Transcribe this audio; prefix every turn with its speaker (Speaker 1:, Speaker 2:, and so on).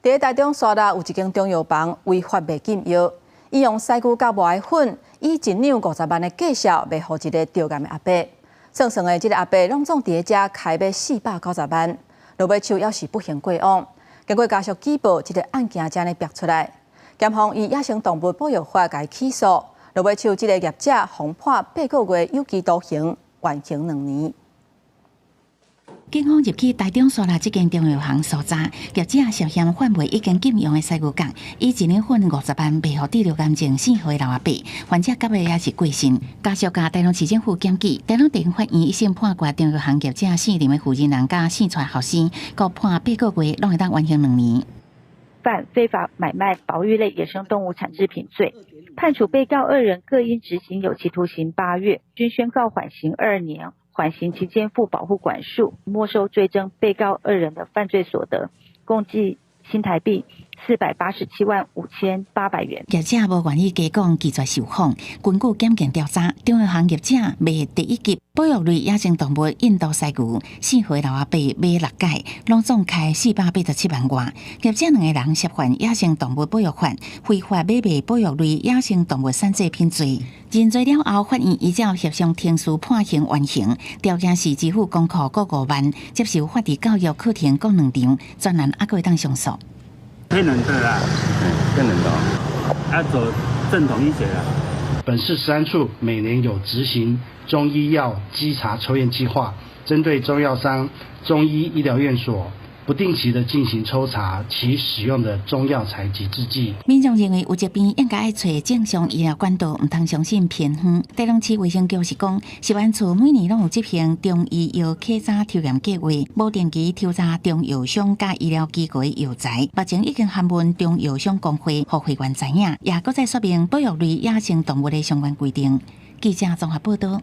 Speaker 1: 佇台中沙鹿有一間中藥房違法賣禁藥，伊用犀牛角磨的粉，以一兩50萬的價數賣予一個著癌的阿伯。算算的，這个阿伯攏總佇遮開欲490萬，落尾手猶是不幸過往。經過家屬舉報，這个案件才呢爆出來。檢方以野生動物保育法共伊起訴，落尾手這个業者予判8個月有期徒刑，緩刑2年。
Speaker 2: 警方入去台中沙鹿這間中藥行搜查，業者涉嫌販賣已經禁用的犀牛角，以一兩粉50萬賣予治療癌症四歲老阿伯，患者到尾也是過身。家屬共台中市政府檢舉，台中地方法院一審判決中藥行業者姓林的負責人佮姓蔡後生，各判8個月，攏會當緩刑2年。
Speaker 3: 犯非法買賣保育類野生動物產製品罪，判處被告二人各應執行有期徒刑8月，均宣告緩刑2年。緩刑期間附保護管束，沒收追徵被告二人的犯罪所得，共計新台幣487萬5800元。
Speaker 2: 業者無願意加講，拒絕受訪。根據檢警調查，中藥行業者賣第一級保育類野生動物印度犀牛，四歲老阿伯買六改，攏總開487萬外。業者兩个人涉犯野生動物保育法，非法買賣保育類野生動物產製品罪。認罪了後，法院依照協商程序判刑緩刑，條件是支付公庫各5萬，接受法治教育課程各兩場，專案猶閣會當上訴。
Speaker 4: 騙人的啦，
Speaker 5: 騙人的，
Speaker 4: 要走正統醫學啦。
Speaker 6: 本市食安處每年有執行中醫藥稽查抽驗計劃，針對中藥商、中醫醫療院所，不定期的進行抽查其使用的中藥材及製劑。
Speaker 2: 民眾認為有疾病應該愛揣正常醫療管道，毋通相信偏方。台中市衛生局是講，食安處每年攏有執行中醫藥篩查抽驗計劃，無定期抽查中藥商佮醫療機構的藥材。目前已經函問中藥商公會，予會員知影，也閣再說明保育類野生動物的相關規定。記者綜合報道。